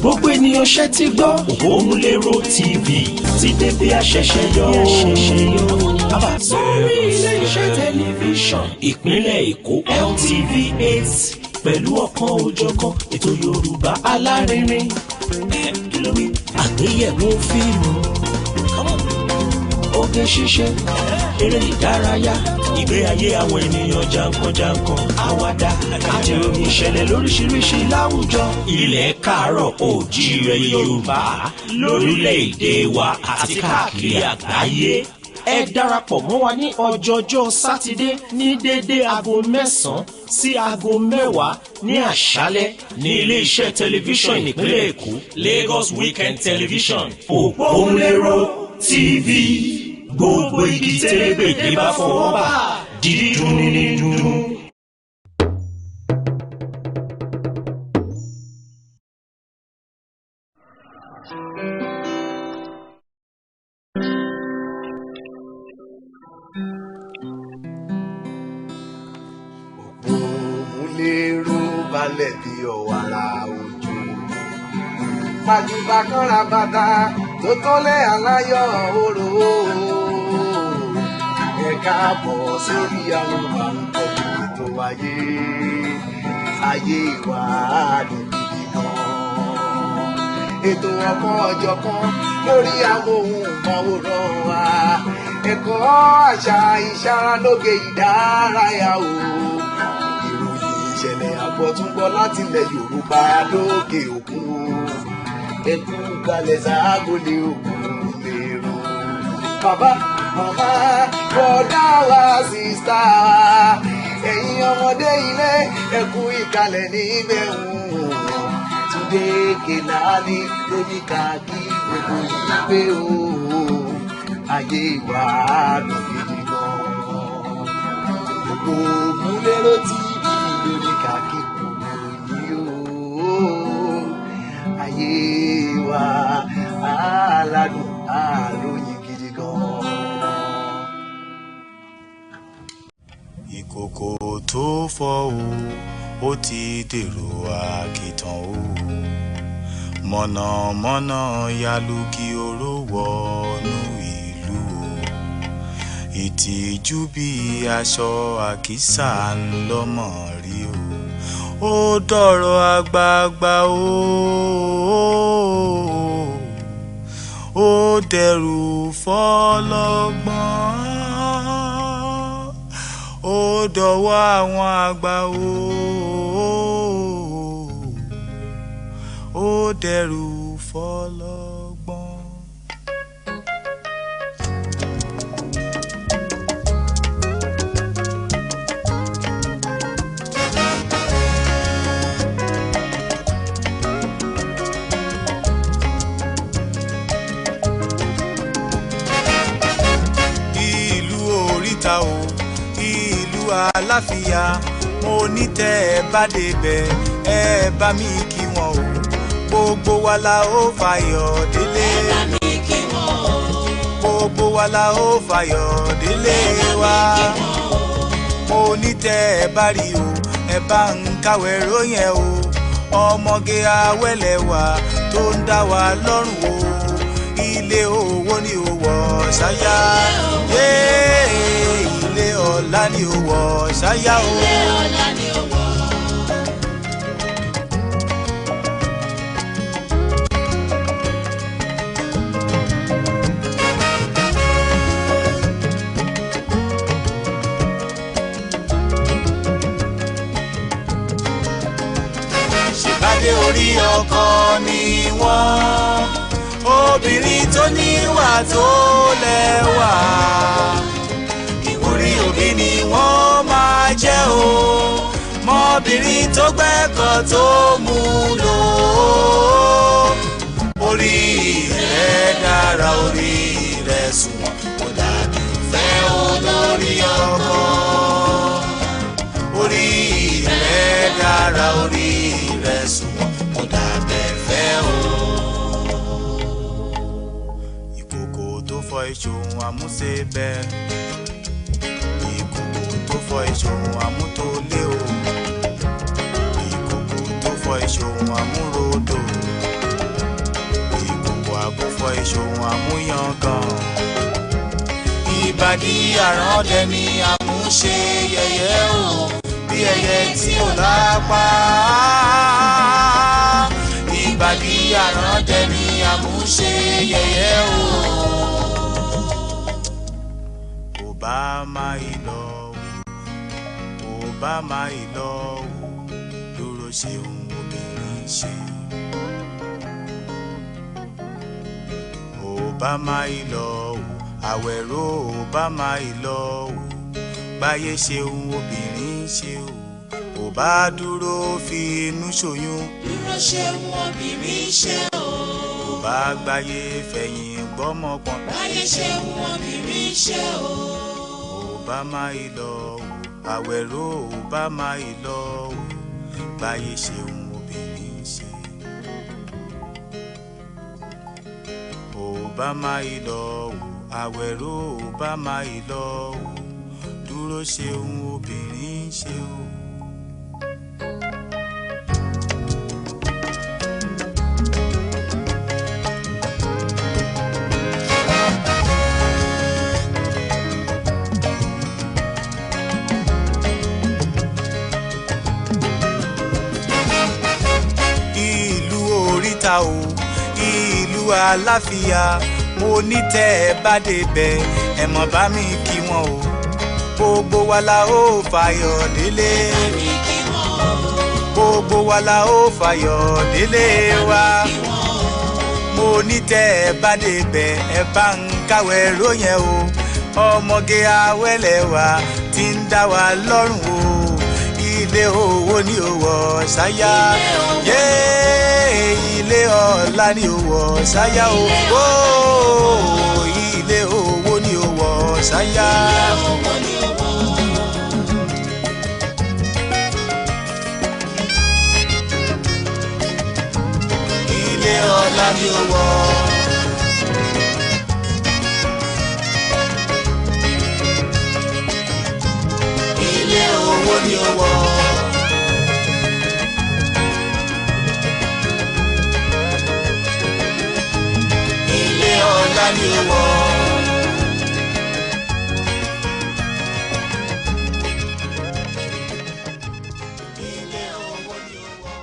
Gbogbo ènìyàn ṣe ti gbọ́, Òpómúléró TV ti dé bí a ṣẹ̀ṣẹ̀ yọ. Sórí ilé-iṣẹ́ tẹlifíṣàn ìpínlẹ̀ Èkó LTV 8 pẹ̀lú ọ̀kan òjọ̀kan ètò Yorùbá alárinrin. Àgbéyẹ̀wò fíìmù, oge ṣíṣe, eré ìdárayá, ìgbé ayé àwọn ènìyàn jankan-jankan, àwàdà àti ìròyìn ìṣẹ̀lẹ̀ lóríṣiríṣi láwùjọ. Ilẹ̀ káàárọ̀ oòjíire Yorùbá lórílẹ̀‐èdè wa àti káàkiri àgbáyé. Ẹ darapọ̀ mọ́ wa ní ọjọ́jọ́ Sátidé ní déédéé aago 9 sí aago 10 ní àṣálẹ́ ní ilé-iṣẹ́ tẹlifíṣàn ìpínlẹ̀ Èkó, Lagos Weekend Television. Òpómúléró TV, gbogbo igi tẹ́lẹ̀gbẹ̀dẹ̀ bá fọwọ́ bà, dídùn ní dùn. Òpómúléró balẹ̀ bí ọ̀wàrà òjò, pàjùbà kanra bàtà tó tọ́lẹ̀ aláyọ̀ òrò. Ẹ káàbọ̀ sórí àwọn àǹkọ́ ètò ayé ayé wa dùn gidi gan. Ètò ọkọ̀ ọ̀jọ̀kan lórí amóhùnmáwòrán wa, ẹ̀kọ́, àṣà, ìṣaralóge, ìdárayá o, ìròyìn ìṣẹ̀lẹ̀ àgbọ̀túngbọ̀ láti ilẹ̀ Yorùbá lókè òkun. Ẹkú kalẹ̀ ságolé Òpómúléró. Bàbá, màmá, bọ̀dá wa, sister wa, ẹ̀yin ọmọdé ilé, ẹkú ìkàlẹ̀ níbẹ̀ ń. Túndé Kèlání lóní kàkí gbogbo yìí pé o, ayé wa dùn gidi gan. Òpómúléró TV lóní kàkí gbogbo yìí o, ayé wa aládùn àlóyin gidi gan. Ìkòkò tó fọ́ o, ó ti dèrò àkìtàn o. Mọ̀nàmọ́ná yalugi oró wọnú ìlú o. Ìtìjú bí aṣọ àkísà ńlọ́mọ rí o. Ó dọ̀rọ̀ àgbààgbà o, ó dẹrù fọlọ́gbọ́n, ó dọ̀wọ́ àwọn àgbà o, ó dẹrù fọlọ́gbọ́n. Ìlú oríta o, ìlú àlàáfíà, mo ní tẹ́ ẹ bá débẹ̀, ẹ bá mi kí wọn o. Gbogbo wa la ó fayọ̀ délé. Ẹ bá mi kí wọn o. Gbogbo wa la ó fayọ̀ délé wa. Mo ní tẹ́ ẹ bá rí o, ẹ bá ń káwé róyẹn o. Ọmọge awẹ́lẹ́wà tó ń dá wa lọ́rùn o, ilé owó ni ó wọ̀ ṣáyá. Yéé, ilé ọlá ni ó wọ̀ ṣáyá o. Ilé ọlá ni ó wọ̀. Ṣèbádé orí ọkọ ni wọ́n, obìnrin tó níwà tó lẹ́wà, ìwúrí òbí ni wọ́n máa jẹ́ o. Mọ́bìnrin tó gbẹ́kọ̀ tó mú lò ó, orí rẹ̀ dára, orí rẹ̀ sunwọ̀n, kò dàbí ìfẹ́ olórí ọkọ. Orí rẹ̀ dára, orí rẹ̀ sunwọ̀n, kò dàbẹ̀ fẹ́ o. Ìkòkò tó fọ́ ìṣòwò àmúṣebẹ̀, ìkòkò tó fọ́ ìṣòwò àmútólé o, ìkòkò tó fọ́ ìṣòwò àmúrodò. ṣòun àmúyangàn. Ìbàdí àràǹdẹ ni àmúṣe yẹ̀yẹ́ o, bí ẹyẹ tí ò lápá. Ìbàdí àràǹdẹ ni àmúṣe yẹ̀yẹ́ o. Kò bá má ìlọ o, kò bá má ìlọ o, dúró ṣeun obìnrin ṣe. Ò bá má ìlọ o, àwẹ̀rọ ò bá má ìlọ o, báyé ṣeun obìnrin ṣe o, ò bá dúró fi inú ṣoyún. Dúró ṣeun obìnrin ṣe o. Ò bá gbáyé fẹ̀yìn gbọ́mọ pọ̀n. Báyé ṣeun obìnrin ṣe o. Ò bá má ìlọ o, àwẹ̀rọ ò bá má ìlọ o, báyé ṣeun obìnrin ṣe. Ò bá má ìlọ o, àwẹ̀rọ ò bá má ìlọ o, dúró ṣeun obìnrin ṣe o. Ìlú oríta o, ìlú àlàáfíà, mo ní tẹ́ ẹ bá débẹ̀ ẹ mọ̀ bá mi kí wọn o, gbogbo wa la ó fàyọ̀ délé. Bá mi kí wọn o. Gbogbo wa la ó fàyọ̀ délé wa. Kí wọn o. Mo ní tẹ́ ẹ bá débẹ̀ ẹ bá ń káwé róyẹn o, ọmọge awẹ́lẹ̀ wa ti ń dá wa lọ́rùn o, ilé owó ni ó wọ̀ ṣáyá. Ilé owó. Yéé, ilé ọlá ni ó wọ̀ ṣáyá o. Ilé ọlá ni ó Óò, ilé owó ni ó wọ̀ ṣáyá. Ilé owó ni ó wọ̀. Ilé ọlá ni ó wọ̀. Ilé owó ni ó wọ̀. Ilé ọlá ni ó wọ̀. Ilé owó ni ó wọ̀.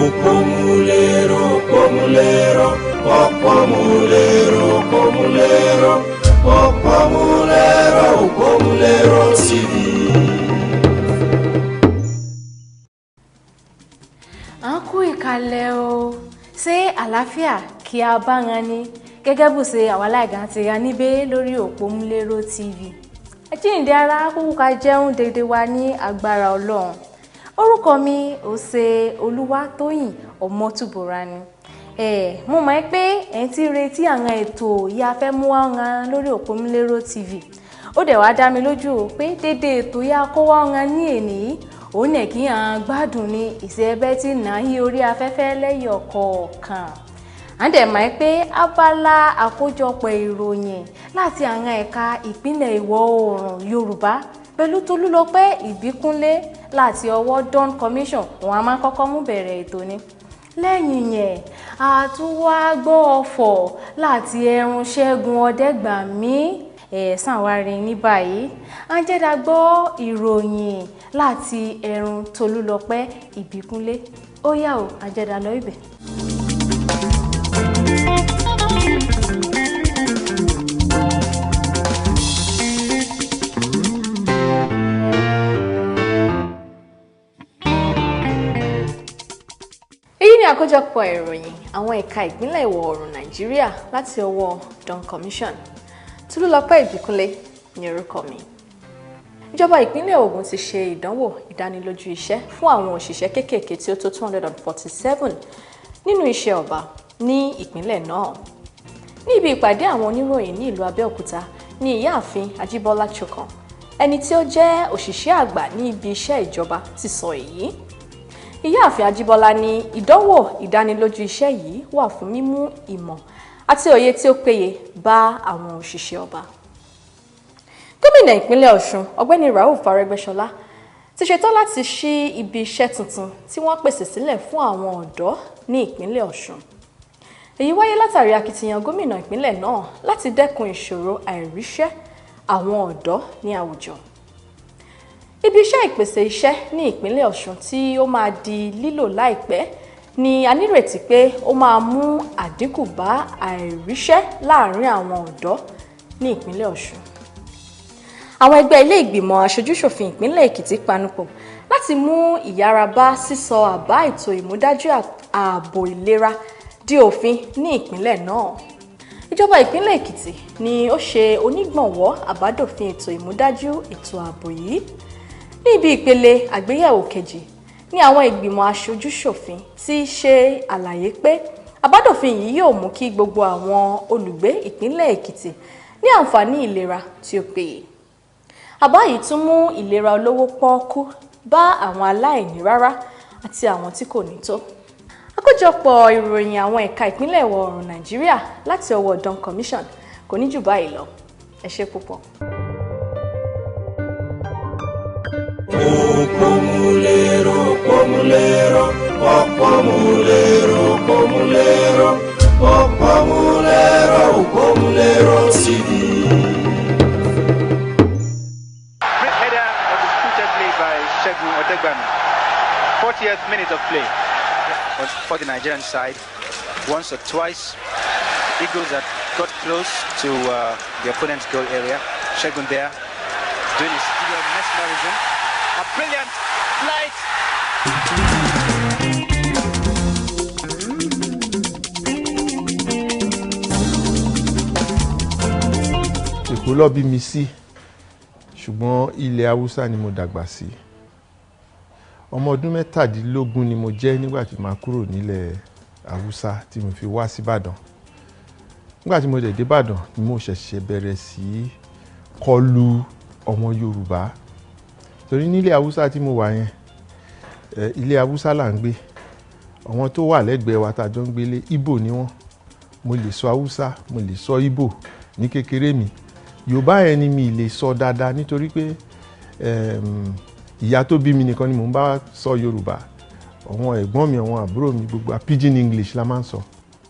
Òpómúléró, òpómúléró, òpómúléró, òpómúléró, òpómúléró, òpómúléró TV. À ń kú ìkàlẹ̀ o. Ṣé àlàáfíà kí a bá wọn ni gẹ́gẹ́ bó ṣe àwa láìgàn ti ra níbẹ̀ lórí Òpómúléró TV. Àjíǹde ara kúkú ká jẹun dédé wa ní agbára Ọlọ́run. Orúkọ mi ò ṣe Olúwatóyìn Ọmọ́túbọ̀ra ni. Mo mọ̀ pé ẹ̀ ń ti retí àwọn ètò yìí a fẹ́ mú wá wọn lórí Òpómúléró TV. Ó dẹ̀ wá dá mi lójú o pé dédé ètò yìí a kó wá wọn ní èní yìí, òun nẹ̀ kí à ń gbádùn ní ìṣe ẹbẹ́ tí nà ń yí orí afẹ́fẹ́ lẹ́yọ̀ kọ̀ọ̀kan. À ń dẹ̀ mọ̀ pé abala àkójọpọ̀ ìròyìn láti àwọn ẹ̀ka ìpínlẹ̀ ìwọ̀ oòrùn Yorùbá pẹ̀lú Tolúlọpẹ́ Ìbíkúnlé láti ọwọ́ Dawn Commission, òun a máa ń kọ́kọ́ mú bẹ̀rẹ̀ ètò ni. Lẹ́yìn yẹn, a tún wá gbọ́ ọ̀fọ̀ láti ẹrun Ṣẹ́gun Ọ̀dẹ́gbàmí. Ẹ̀sán wa rí ní báyìí, à ń jẹ́dá gbọ́ ìròyìn láti ẹrun Tolúlọpẹ́ Ìbíkúnlé. Ó yá o, à ń jẹ́dá lọ ibẹ̀. Èyí ni àkójọpọ̀ ìròyìn àwọn ẹ̀ka ìpínlẹ̀ ìwọ̀ oòrùn Nàìjíríà láti ọwọ́ Dawn Commission. Tolúlọpẹ́ Ìbíkúnlé ní orúkọ mi. Ìjọba ìpínlẹ̀ Ògùn ti ṣe ìdánwò ìdánilójú iṣẹ́ fún àwọn òṣìṣẹ́ kéékèèké tí ó tó 247 nínú iṣẹ́ ọba ní ìpínlẹ̀ náà. Ní ibi ìpàdé àwọn oníròyìn ní ìlú Abẹ́òkúta ní Ìyáàfin Ajíbọ́lá Chokan, ẹni tí ó jẹ́ òṣìṣẹ́ àgbà ní ibi iṣẹ́ ìjọba ti sọ èyí. Ìyáàfin Ajíbọ́lá ní ìdánwò ìdánilójú iṣẹ́ yìí wà fún mímú ìmọ̀ àti òye tí ó péye bá àwọn òṣìṣẹ́ ọba. Gómìnà ìpínlẹ̀ Ọ̀ṣun, Ọ̀gbẹ́ni Rauf Arẹ́gbẹ́ṣọlá, ti ṣetán láti ṣí ibi iṣẹ́ tuntun tí wọ́n pèsè sílẹ̀ fún àwọn ọ̀dọ́ ní ìpínlẹ̀ Ọ̀ṣun. Èyí wáyé látàrí akitiyan gómìnà ìpínlẹ̀ náà láti dẹ́kun ìṣòro àìríṣẹ́ àwọn ọ̀dọ́ ní àwùjọ. Ibi iṣẹ́ ìpèsè iṣẹ́ ní ìpínlẹ̀ Ọ̀ṣun tí ó máa di lílò láìpẹ́ ni a nírètí pé ó máa mú àdínkù bá àìríṣẹ́ láàárín àwọn ọ̀dọ́ ní ìpínlẹ̀ Ọ̀ṣun. Àwọn ẹgbẹ́ ilé ìgbìmọ̀ aṣojúṣòfin ìpínlẹ̀ Èkìtì panupọ̀ láti mú ìyára bá sísọ àbá ètò ìmúdájú ààbò ìlera di òfin ní ìpínlẹ̀ náà. Ìjọba ìpínlẹ̀ Èkìtì ni ó ṣe onígbọ̀nwọ́ àbádòfin ètò ìmúdájú ètò ààbò yìí. Ní ibi ìpele àgbéyẹ̀wò kejì ní àwọn ìgbìmọ̀ aṣojúṣòfin ti ṣe àlàyé pé àbádòfin yìí yóò mú kí gbogbo àwọn olùgbé ìpínlẹ̀ Èkìtì ní àǹfààní ìlera tí ó péye. Àbá yìí tún mú ìlera olówó pọ́ọ́kú bá àwọn aláìní rárá àti àwọn tí kò ní tó. Àkójọpọ̀ ìròyìn àwọn ẹ̀ka ìpínlẹ̀ ìwọ̀ oòrùn Nàìjíríà láti ọwọ́ Dawn Commission kò ní jù báyìí lọ. Ẹ ṣé púpọ̀. Òpómúléró, òpómúléró, òpómúléró, òpómúléró, òpómúléró, òpómúléró TV. Great header that was putedly by Segun Odegbami. 40th minute of play. But for the Nigerian side, once or twice, Eagles had got close to the opponent's goal area. Segun there, doing his studio mesmerism. A brilliant flight. Èkó ló bí mi sí, ṣùgbọ́n ilẹ̀ Haúsá ni mo dàgbà sí. Ọmọ ọdún 17 ni mo jẹ́ nígbà tí màá kúrò nílẹ̀ Haúsá tí mo fi wá síbàdàn. Nígbà tí mo dẹ̀ débàdàn ni mo ṣẹ̀ṣẹ̀ bẹ̀rẹ̀ sí kọlu ọmọ Yorùbá, torí nílẹ̀ Haúsá tí mo wà yẹn, ilé Haúsá là ń gbé. Àwọn tó wà lẹ́gbẹ̀ẹ́ wa tá a jọ ń gbélé, Ìgbò ni wọ́n. Mo lè sọ Haúsá, mo lè sọ Ìgbò ní kékeré mi. Yorùbá yẹn ni mi lè sọ dáadáa, nítorí pé ìyá tó bí mi nìkan ni mò ń bá sọ Yorùbá. Àwọn ẹ̀gbọ́n mi, àwọn àbúrò mi, gbogbo pidgin English la máa ń sọ.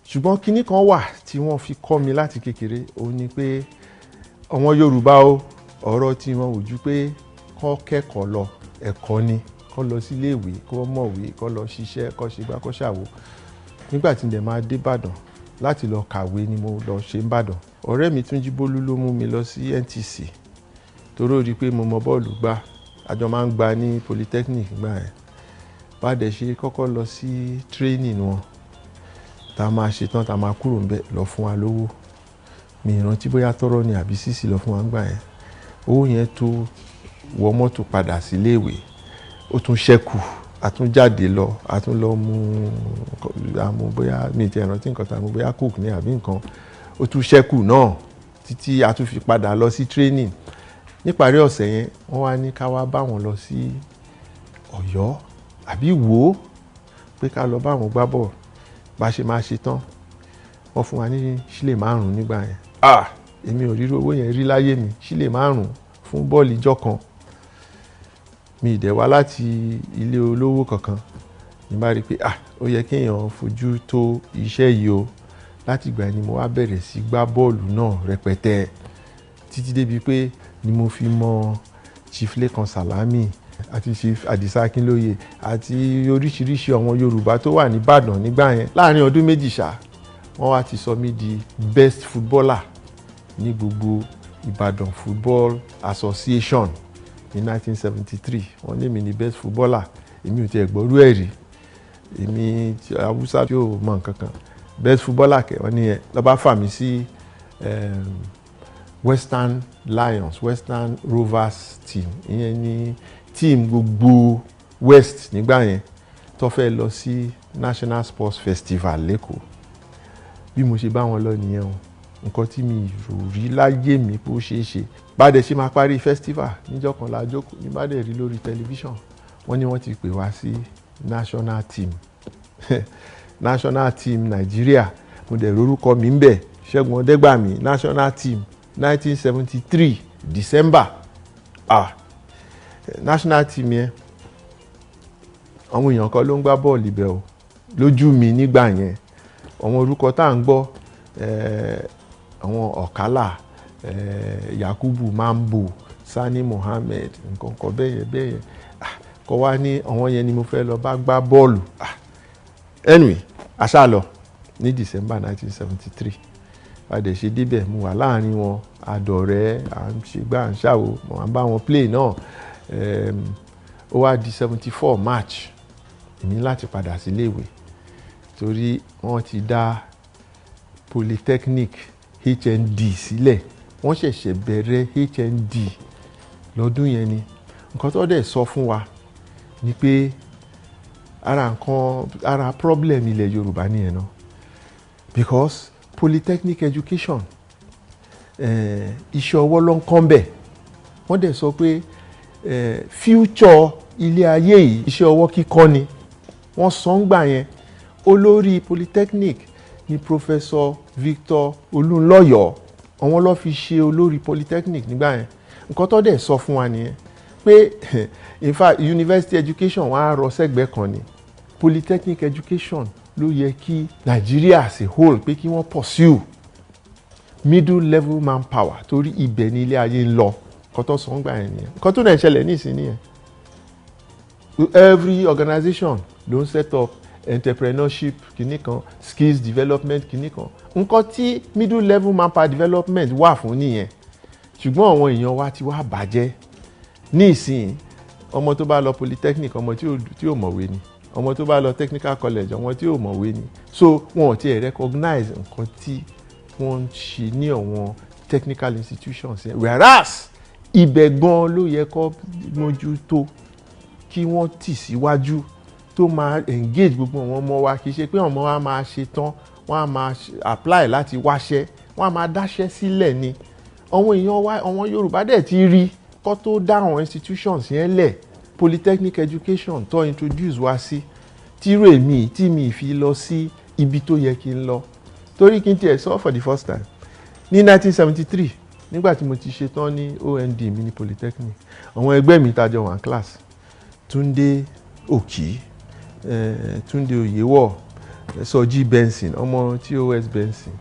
Ṣùgbọ́n kinní kan wà tí wọ́n fi kọ́ mi láti kékeré, òun ni pé àwọn Yorùbá o, ọ̀rọ̀ tí wọn ò ju pé kọ́ kẹ́kọ̀ọ́ lọ, ẹ̀kọ́ ni, kọ́ lọ sílé ìwé, kọ́ mọ̀wé, kọ́ lọ ṣiṣẹ́, kọ́ ṣe gbá, kọ́ ṣàwo. Nígbà tí ǹdẹ̀ máa dé Ìbàdàn láti lọ kàwé ni mo lọ ṣe ń Ìbàdàn. Ọ̀rẹ́ mi Túnjí Bólú ló mú mi lọ sí NTC, torí ó rí i pé mo mọ bọ́ọ̀lù gbá. Àjọ máa ń gba ní polytechnic gbà yẹn. Bá dẹ̀ ṣe kọ́kọ́ lọ sí training wọn, tá a máa ṣe tán, tá a máa kúrò ńbẹ̀ lọ fún wa lówó. Mi ìrántí bóyá tọ́rọ́ ni àbí sísì lọ fún wa gbà yẹn. Owó yẹn tó wọ mọ́tò padà sílé ìwé, ó tún ṣẹ́kù, a tún jáde lọ, a tún lọ mú, a mú bóyá mi ti rántí nǹkan tá a mú, bóyá coke ní àbí nǹkan, ó tún ṣẹ́kù náà títí a tún fi padà lọ sí training. Níparí ọ̀sẹ̀ yẹn, wọ́n wá ní ká wá bá wọn lọ sí Ọ̀yọ́ àbí Ìwó, pé ká lọ bá wọn gbá bọ̀. Bá ṣe máa ṣe tán, wọ́n fún wa ní sílè 5 nígbà yẹn. Ah, èmi ò ríru owó yẹn rí láyé mi, sílè 5 fún bọ́ọ̀lù ìjọ kan. Mi ì dẹ̀ wá láti ilé olówó kankan. Ní bá rí pé ah, ó yẹ kí èèyàn fojú tó iṣẹ́ yìí o. Láti ìgbà yẹn ni mo wá bẹ̀rẹ̀ sí gbá bọ́ọ̀lù náà rẹpẹtẹ, títí débi pé ni mo fi mọ Chief Lekan Salami àti Chief Adisa Akinlóye àti oríṣiríṣi àwọn Yorùbá tó wà ní Ìbàdàn nígbà yẹn. Láàárín ọdún 2 ṣá, wọ́n wá ti sọ mí di best footballer ní gbogbo Ìbàdàn Football Association ní 1973. Wọ́n ní mi ní best footballer. Èmi ò tiẹ̀ gbọ́rú ẹ̀ rí, èmi Haúsá tí ò mọ nǹkan kan, best footballer kẹ̀. Wọ́n ní ẹ lọ́ bá fà mí sí Western Lions, Western Rovers team. Ìyẹn ní team gbogbo West nígbà yẹn tó fẹ́ lọ sí National Sports Festival l'Ékòó. Bí mo ṣe bá wọn lọ nìyẹn o. Nǹkan tí mi rò rí láyé mi pé ó ṣeé ṣe. Bá dẹ̀ ṣe máa parí festival níjọ́ kan la jókòó ní bá dẹ̀ rí lórí tẹlifíṣàn, wọ́n ní wọ́n ti pè wá sí national team, national team Nàìjíríà. Mo dẹ̀ rorúkọ mi ń bẹ̀, Ṣẹ́gun Ọdẹ́gbàmí, national team 1973 December. Ah, National team yẹn, àwọn èèyàn kan ló ń gbá bọ́ọ̀lù ibẹ̀ o. Lójú mi nígbà yẹn, àwọn orúkọ tá à ń gbọ́, àwọn Ọ̀kálà, Yakubu Mambo, Sani Mohammed, nǹkan kan bẹ́yẹn bẹ́yẹn. Kọ́ wá ní àwọn yẹn ni mo fẹ́ lọ bá gbá bọ́ọ̀lù. Anyway, a ṣá lọ ní December 1973. A dẹ̀ ṣe débẹ̀, mo wà láàrin wọn, àdọ̀rẹ́, à ń ṣe gbá, à ń ṣàwò, mo wà ń bá wọn play náà. Ó wá di 74 March, èmi láti padà sí iléèwé torí wọ́n ti dá Polytechnic HND sílẹ̀. Wọ́n ṣẹ̀ṣẹ̀ bẹ̀rẹ̀ HND lọ́dún yẹn ni. Nǹkan tó dẹ̀ sọ fún wa ni pé ara nǹkan, ara problem ilẹ̀ Yorùbá nìyẹn náà, because polytechnic education, iṣẹ́ ọwọ́ ló ń kọ́ bẹ̀. Wọ́n dẹ̀ sọ pé future ilé ayé yìí, iṣẹ́ ọwọ́ kíkọ́ ni. Wọ́n sọ ń gbà yẹn, olórí polytechnic ni Professor Victor Olúnlọ́yọ̀, àwọn ló fi ṣe olórí polytechnic nígbà yẹn. Nǹkan tó dẹ̀ sọ fún wa nìyẹn pé in fact, university education, wọ́n á rọ sẹ́gbẹ̀ẹ́ kan ni, polytechnic education ló yẹ kí Nàìjíríà as a whole pé kí wọ́n pursue middle level manpower, torí ibẹ̀ ni ilé ayé ń lọ. Nǹkan tó sọ ń gbà yẹn nìyẹn. Nǹkan tó dẹ̀ ń ṣẹlẹ̀ nísìnyí nìyẹn. Every organization ló ń set up entrepreneurship kìíní kan, skills development kìíní kan. Nǹkan tí middle level manpower development wà fún nìyẹn. Ṣùgbọ́n àwọn èèyàn wa ti wá bàjẹ́ ní ìsìn. Ọmọ tó bá lọ polytechnic, ọmọ tí ò mọ̀wé ni. Ọmọ tó bá lọ technical college, ọmọ tí ò mọ̀wé ni. So wọn ò tiẹ̀ recognize nǹkan tí wọ́n ń ṣe ní àwọn technical institutions yẹn, whereas ibẹ̀ gan ló yẹ kó mójútó, kí wọ́n tì síwájú, tó máa engage gbogbo àwọn ọmọ wa. Kì í ṣe pé ọmọ wa máa ṣe tán, wọ́n á máa apply láti wáṣẹ́, wọ́n á máa dáṣẹ́ sílẹ̀ ni. Àwọn èèyàn wa, àwọn Yorùbá dẹ̀ ti rí kó tó dá àwọn institutions yẹn lẹ̀. Polytechnic education tó introduce wa sí tírò, èmi tí mi fi lọ sí ibi tó yẹ kí n lọ, torí kí n tiẹ̀ sọ, for the first time ní 1973, nígbà tí mo ti ṣe tán ní OND mi ní polytechnic, àwọn ẹgbẹ́ mi tá jọ wà ní class, Túndé Òkì, Túndé Oyèwọ̀, Sọjí Benson, ọmọ TOS Benson,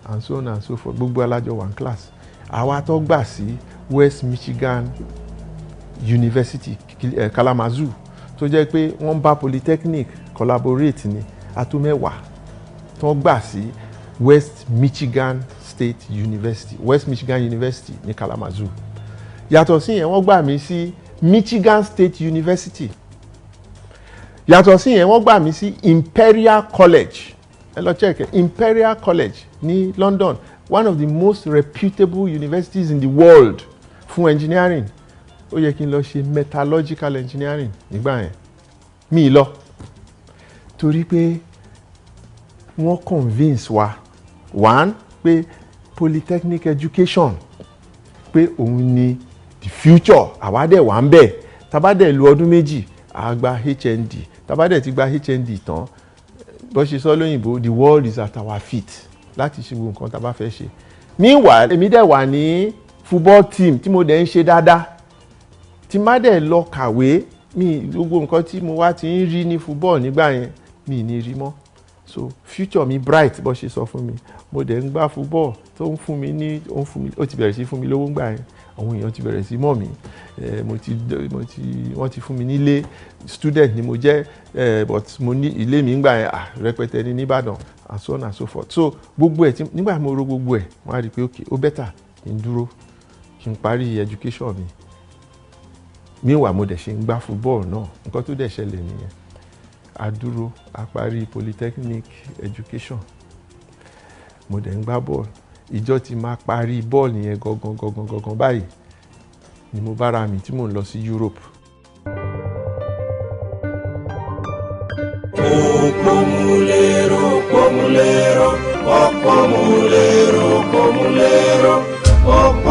and so on and so forth, gbogbo a la jọ wà ní class. Àwa tó gbà sí West Michigan University, Kalamazoo, tó jẹ́ pé wọ́n bá polytechnic collaborate ní ató 10 tó gbà sí West Michigan State University, West Michigan University ní Kalamazoo. Yàtọ̀ sí yẹn, wọ́n gbà mí sí Michigan State University. Yàtọ̀ sí yẹn, wọ́n gbà mí sí Imperial College. Ẹ lọ check ẹ, Imperial College ní London, one of the most reputable universities in the world fún engineering. Ó yẹ kí n lọ ṣe metallurgical engineering nígbà yẹn. Mi lọ torí pé wọ́n convince wa, one, pé polytechnic education, pé òun ni the future. Àwa dẹ̀ wà ń bẹ̀. Tá bá dẹ̀ lu ọdún 2, à gba HND. Tá bá dẹ̀ ti gba HND tán, bó ṣe sọ lóyìnbó, the world is at our feet láti ṣe gbogbo nǹkan tá a bá fẹ́ ṣe. Meanwhile, èmi dẹ̀ wà ní football team tí mo dẹ̀ ń ṣe dáadáa. Tí má dẹ̀ lọ kàwé mi, gbogbo nǹkan tí mo wá ti ń rí ní football nígbà yẹn, mi ní rí mọ́. So future mi bright, bó ṣe sọ fún mi. Mo dẹ̀ ń gbá football tó ń fún mi ní, ó ń fún mi, ó ti bẹ̀rẹ̀ sí fún mi lówó ńgbà yẹn. Àwọn èèyàn ti bẹ̀rẹ̀ sí mọ̀ mí. Mo ti wọ́n ti fún mi nílé. Student ni mo jẹ́, but mo ní ilé mi ńgbà yẹn, rẹpẹtẹ ní nìbàdàn, and so on and so forth. So gbogbo ẹ̀ tí nígbà mo ro gbogbo ẹ̀, wọ́n á rí i pé ok, ó better kí n dúró, kí n parí education mi. Meanwhile, mo dẹ̀ ṣe ń gbá football náà. Nǹkan tó dẹ̀ ṣẹlẹ̀ nìyẹn. A dúró, a parí polytechnic education, mo dẹ̀ ń gbá bọ́ọ̀lù. Ìjọ tí máa parí bọ́ọ̀lù yẹn gangan gangan gangan báyìí ni mo bára mi tí mò ń lọ sí Europe. Òpómúléró, òpómúléró, òpómúléró, òpómúléró, òpómúléró.